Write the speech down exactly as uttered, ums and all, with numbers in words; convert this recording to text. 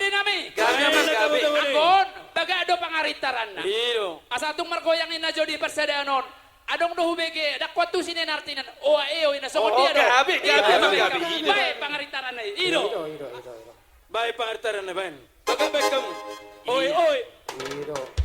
Nami. Gabe, gabe, gabe. Anggo on, bagak do pangarintaranna. I do. Asa tung margoyang ninna jo di parsadaan on. Adong do hubege, ndang kuantusi ninna artina. Oa e, oe, na songon dia do. Gabe, gabe, gabe. Baen pangarintaranna i. I do. I do, i do, i do, i do. Baen pangarintaranna, baen. Bagak, baen hamu. Oe, oe. I do.